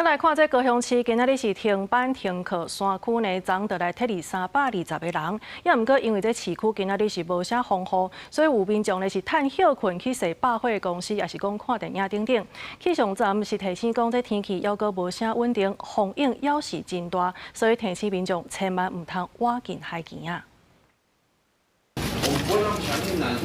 閣來看這高雄市今仔日是停班停課，山區呢昨就來撤離320個人。也毋過因為這市區今仔日是無啥風雨，所以有民眾呢是趁歇睏去踅百貨公司，抑是講看電影等等。氣象站是提醒講，這天氣猶閣無啥穩定，風湧猶是真大，所以提醒民眾千萬毋通倚近海墘仔。我們不會讓強硬攔，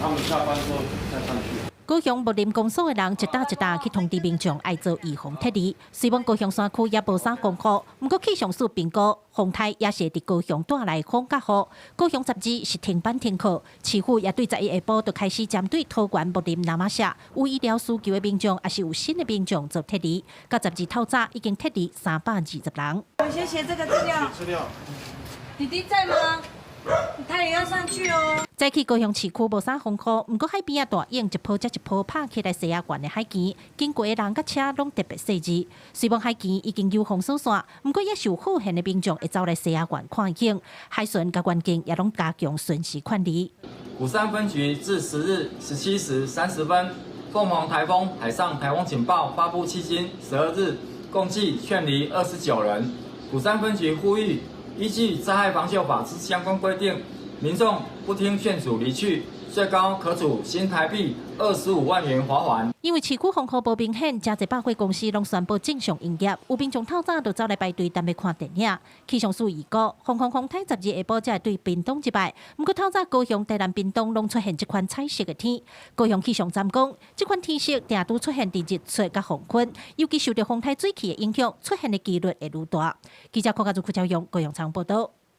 他們下班之後再上去。高雄木林公所的人一搭一搭去通知民眾愛做預防撤離。雖然高雄山區也無啥風雨，毋過氣象署評估風颱也是會佇高雄帶來風佮雨。高雄12是停班停課，市府也對11下晡就開始針對桃園、木林、那瑪夏有醫療需求的民眾，抑是有新的民眾做撤離。到12透早已經撤離320人。我先寫這個資料。資料。弟弟在嗎？他也要上去哦。早起高雄市區無啥風雨，毋過海邊仔大湧一波接一波拍起來西仔縣的海墘，經過的人佮車攏特別細緻。雖然海墘已經有封鎖線，毋過也是有好閒的民眾會走來西仔縣看景。海巡佮員警也攏加強巡視管理。鼓山分局至10日17時30分，鳳凰颱風海上颱風警報發布迄今12日，共計勸離29人。鼓山分局呼籲，依據災害防救法之相關規定，民眾不聽勸阻離去，最高可處新台幣25萬元罰鍰。因為市區風雨無明顯，誠濟百貨公司攏宣布正常營業，有民眾透早就走來排隊等欲看電影。氣象署預估，鳳凰風颱12下晡才會對屏東入來。毋過透早高雄、台南、屏東攏出現這款彩色的天。高雄氣象站講，這款天色定拄出現佇日出佮黃昏，尤其受著風颱水汽的影響，出現的幾率會愈大。記者郭家祖、郭昭勇高雄場報道。